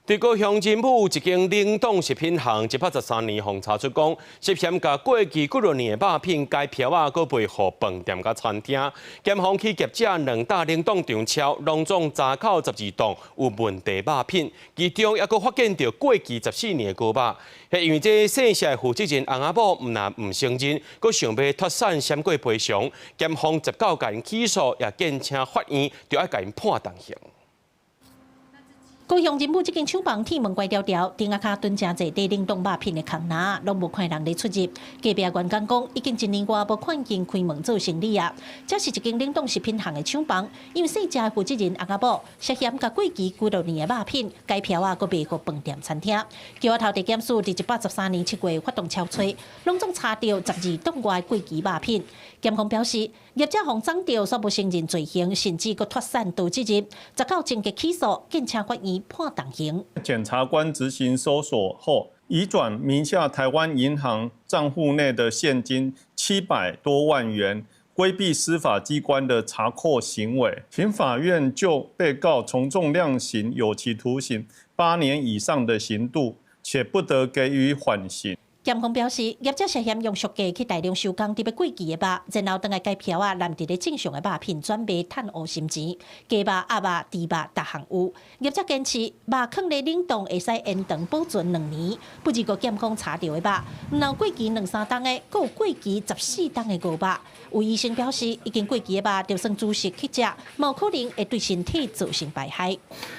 佇高雄仁武一間冷凍食品行，113年予查出講，涉嫌共過期幾落年的肉品改票仔，閣賣予飯店佮餐廳。檢方去業者兩棟冷凍場抄，攏總查扣12檔有問題肉品，其中猶閣發現著過期14年的牛肉。彼因為這細社的負責人翁仔某毋但毋承認，閣想欲脫散閃過賠償。檢方19共𪜶起訴，也建請法院著愛共𪜶判重刑。高雄仁武這間廠房鐵門關牢牢，頂仔跤囤誠濟佇冷凍肉品的空籃，攏無看人咧出入。隔壁員工講，已經一年外無看見開門做生理啊。這是一間冷凍食品行的廠房，因為細隻負責人翁仔某涉嫌共過期幾落年的肉品改票仔，閣賣予飯店餐廳。橋仔頭地檢署佇113年7月發動抄揣，攏總查著12檔外過期肉品。檢方表示，業者予摠著煞無承認罪行，甚至閣脫散逃責任，19情節起訴，建請法院判重刑。檢察官執行搜索後，移轉名下台灣銀行賬戶內的現金700多萬元，規避司法機關的查扣行為，請法院就被告從重量刑有期徒刑8年以上的刑度，且不得給予緩刑。檢方表示，業者涉嫌用俗價去大量收購佇欲過期的肉，然後轉來改票仔，攬佇咧正常的肉品轉賣趁烏心錢，雞肉、鴨肉、豬肉，逐項有。業者堅持肉囥咧冷凍會使延長保存2年，不過檢方查著的肉，毋但過期兩三冬的，閣有過期14冬的牛肉。有醫生表示，已經過期的肉，就算煮熟去食，嘛有可能會對身體造成排害。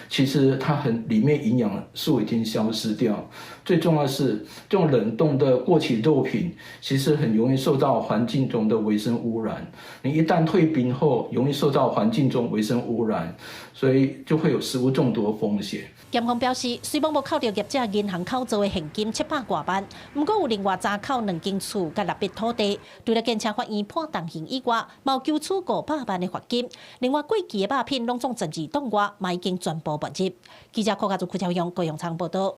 其實它很裡面營養素已經消失掉，最重要是這種冷凍的過期肉品，其實很容易受到環境中的微生物污染。你一旦退冰後，容易受到環境中微生物污染，所以就會有食物中毒的風險。檢方表示，雖罔無扣著業者銀行口座的現金700外萬，毋過有另外查扣兩間厝佮六筆土地，除了建請法院判重刑以外，嘛有求處500萬的罰金。另外過期的肉品攏總12檔外，嘛已經全部沒入。記者柯家祖、柯超勇、高永昌報道。